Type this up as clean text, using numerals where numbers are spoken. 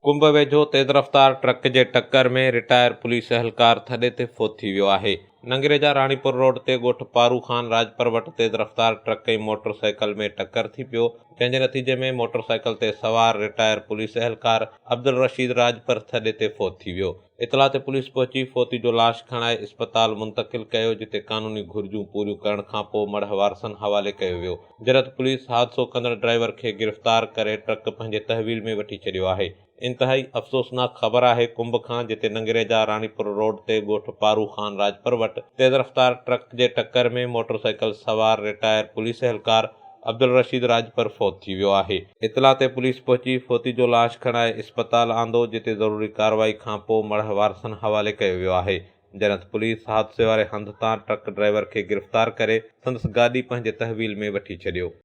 ڪنب ويجهو تيز رفتار ٽرڪ جي ٽڪر ۾ رٽائر پوليس اهلڪار ٿڏي تي فوت ٿي ويو آهي. ننگريجا راڻيپور روڊ تي ڳوٺ پارو خان راڄپر وٽ تيز رفتار ٽرڪ ۽ موٽر سائيڪل ۾ ٽڪر ٿي پيو، جنهن جي نتيجي ۾ موٽر سائيڪل تي سوار رٽائر پوليس اهلڪار عبدالرشيد راڄپر ٿڏي تي فوت ٿي ويو. اطلاع تي پوليس پهچي فوتي جو لاش کڻائي اسپتال منتقل ڪيو جتي قانوني گهرجون پوريون ڪرڻ کانپوء مڙهه وارثن حوالي ڪيو ويو. جڏهن ته پوليس حادثو ڪندڙ ڊرائيور کي گرفتار ڪري ٽرڪ پنهنجي تحويل ۾ وٺي ڇڏيو آهي. انتهائي افسوسناڪ خبر آهي ڪنب کان جتي ننگريجا راڻيپور روڊ تي ڳوٺ پارو خان راڄپر وٽ تيز رفتار ٽرڪ جي ٽڪر ۾ موٽرسائيڪل سوار رٽائر پوليس اهلڪار عبدالرشيد راڄپر فوت ٿي ويو آهي. اطلاع تي پوليس پهچي فوتي جو لاش کڻائي اسپتال آندو جتي ضروري ڪارروائي کانپوء مڙهه وارثن حوالي ڪيو ويو آهي. جڏهن ته پوليس حادثي واري هنڌ تان ٽرڪ ڊرائيور کي گرفتار ڪري سندس گاڏي پنهنجي تحويل ۾ وٺي ڇڏيو.